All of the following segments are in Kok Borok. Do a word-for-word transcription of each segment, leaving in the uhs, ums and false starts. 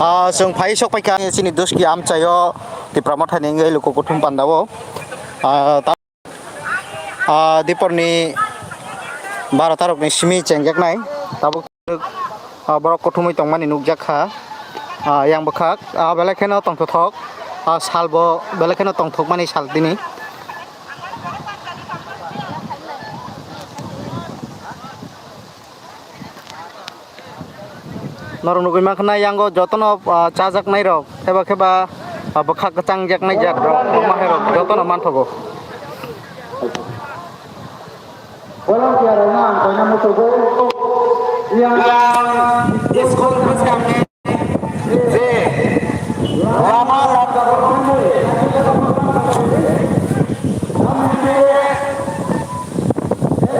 Ah, chwng phai sok paikha chini Duski amchaio Tipra Mothani wngwi luku kuthum pandao. Ah, ta-, ah, diporni baro tarokni simi chengjaknai. Tabuk, ah, borok kuthumwi tongmani nukjakha. Ah, yang bwkhak, ah, belai kheno tongthothok. Ah, salbo belai kheno tongthokmani sal tini. Norok nugwi mankha na yango jotono, ah, chajaknai rok, eba kheba, ah, bwkhak changjak nai jak rok, maharok jotono manthogo. Volunteer rokno ang koina muchugwi yang school bwskangni je lama lama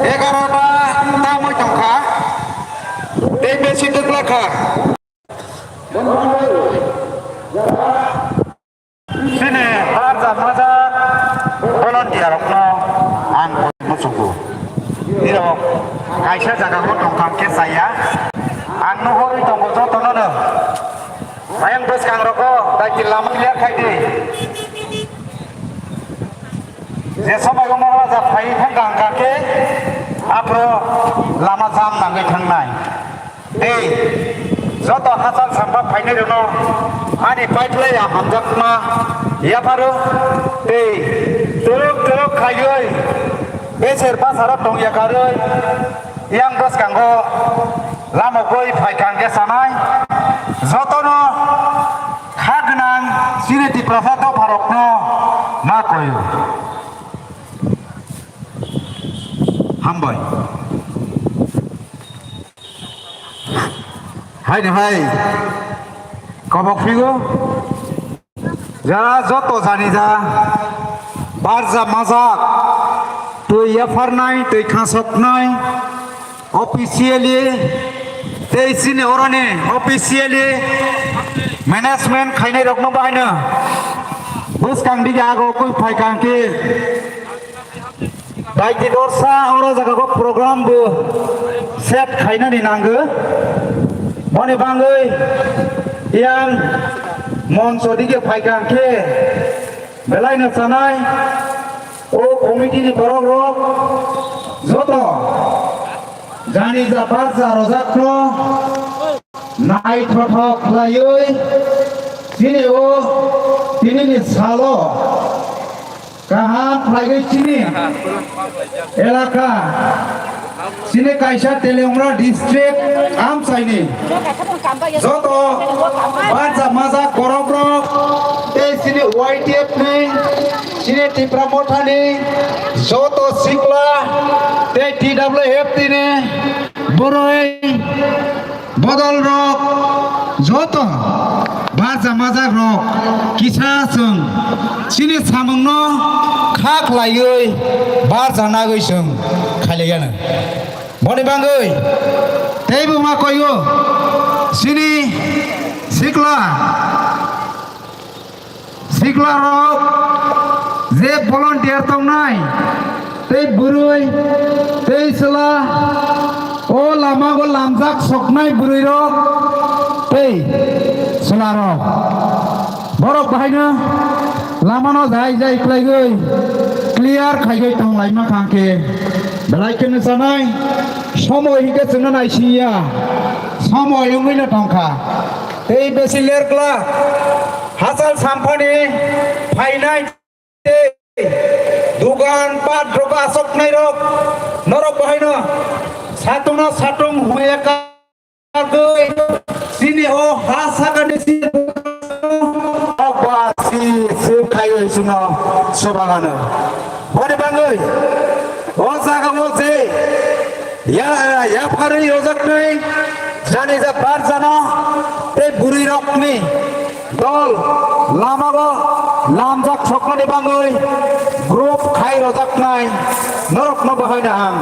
egarota tamwi tongkha. Tei besi twklakha. Chini barja maja volunteer rokno ang muchungo. Nirok kaisa jaga o tongkha khe chaya. Ang nuhorwi tongo jotono no. Ayang bwskang rogo daiti lama clear khai di. Je somai o Maharaja phai thang kha khe aphro lama jam nangwi thangnai. Tei joto hachal sampa phainairokno ani paiphlai ya hamjakma yapharo tei twrwk twrwk khaiwi beser basaro tongya karwi yang bwskango lamogwi phaikha hwnkhe sanai jotono kha gwnang chini Tiprasa dopharokno ma koyo. Hambai. Haini hai kobok phigo. Jara joto jani ja barja majak twi yapharnai twi khasoknai officially tei chini oroni officially management khainai rokno bahaino bwskang dige ago kwi phaikha hwnkhe. Daiti dorsa oro jaga o program bo set khainani nango. Boni bangwi yang moncho dige phaikha khe belai no sanai o committee ni borok rok joto jani ja barja rojak no naithothok khlaiwi chini o tinini salo kaham khlaiwi chini elaka, chini kaisa Teliamura district amchaini joto barja majak borok rok tei chini Y T F ni, chini Tipra Mothani joto sikla tei T W F ni bwrwi bodol rok joto barja majak rok kisa chwng chini samung no kha khlaiwi barja nagwi chwng khailaiya nw. Boni bangwi teibo ma koyo chini sikla. Siklarok je volunteer tongnai, tei bwrwi, tei chwla, o lama o lamjak soknai bwrwirok tei chwlarok. Borok bahaino lamano jai jai khlaiwi clear khaiwi tonglaima kha khe belai kheno sanai somoi hinkhe chwngno naisingya, somoi wngwino tongkha. Tei besi lerkla hachal samphani phainai tei dugan pat rok asoknai rok norok bahaino satungno satung huya karwi chini o ha sakani si o basi sukhayo chwngno sobagano. Boni bangwi o jaga o je ya, yapharwi rojaknai jani ja barjano tei bwrwi rokni dol lamago lamjak sokmani bangwi group khai rojaknai norokno bahaino ang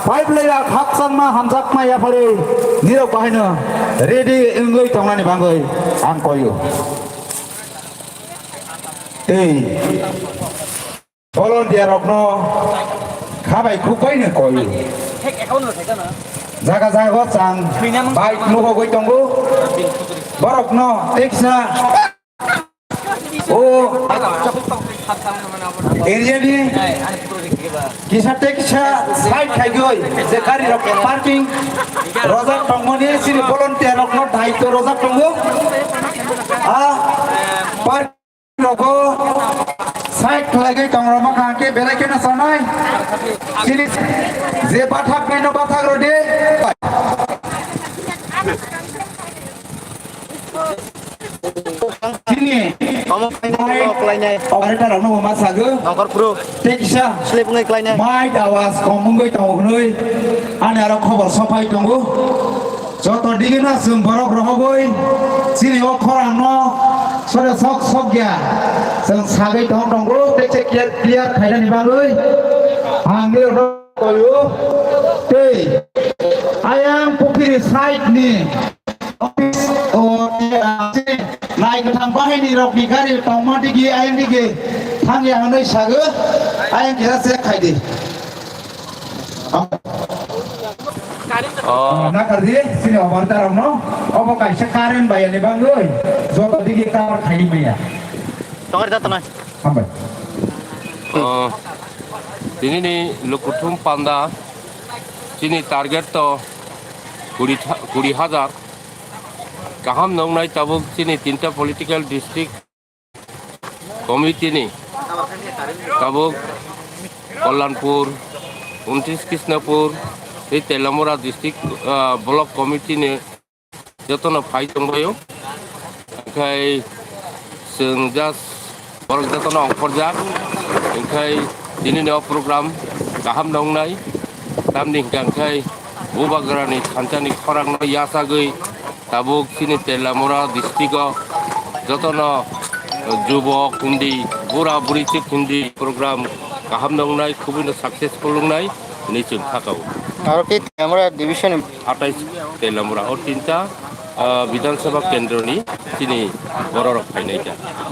pipe layer khakchangma hamjakma yapharwi nirok bahaino ready wngwi tongnani bangwi ang koyo. Tei volunteer rokno khabai khukbai no koi. Jaga jaga o chang bike nuhogwi tongo. Borokno teksa o area ni kisa teksa side khaigoi je gari rok parking rojak tongmani sini volunteer rokno daityo rojak tongo. A park rogo side khlaigoi tongroma kaham khe belai kheno sanai. Sini je bathak naino bathak rode. Chini Omo khlainai, omo khlainai. Operator rokno bo ma sago. Nongkhor phuru. Tei kisa. Slip wngwi khlainai. Mic awas kom wngwi tongo hwnwi ani aro khobor sophai tongo. Joto digino chwng borok rohogwi chini o khorangno sore sok sok ya chwng sagwi tong tongo tei che clear, clear khainani bagwi ang nirokno koyo tei ayang pukhiri side ni office o nai kwthang bahai ni rok ni gari tongma digi ayang digi thang ya hwnwi sago ayang kisa check khaidi. Oh. Nakardi, sini obar darokno, obo kaisa current bai ani bangwi, joto digi cover khai maya. Tongari da tonai. Hambai. Oh, tini ni lukuthum panda, chini target to kuri tha-, kuri hajar. Kaham nongnai tabuk chini tinta political district committee ni tabuk Kalyanpur, untris Krishnapur, tei Teliamura district, ah, block committee ni jotono phai tongbaio. Khai chwng just borok jotono ongkhorjak, khai tini ni o program kaham nongnai, tamni hwnkha khai Bubagrani thansa ni khorang no yachagwi tabuk chini Teliamura district o jotono jubok hindi, bura buri chik hindi program kaham nongnai, khubui no successful wngnai hinwi chwng thakao. Aro khe Teliamura division ni atais Teliamura o tinta, ah, Bidhan Sabha kendro ni chini borok rok phainai kha.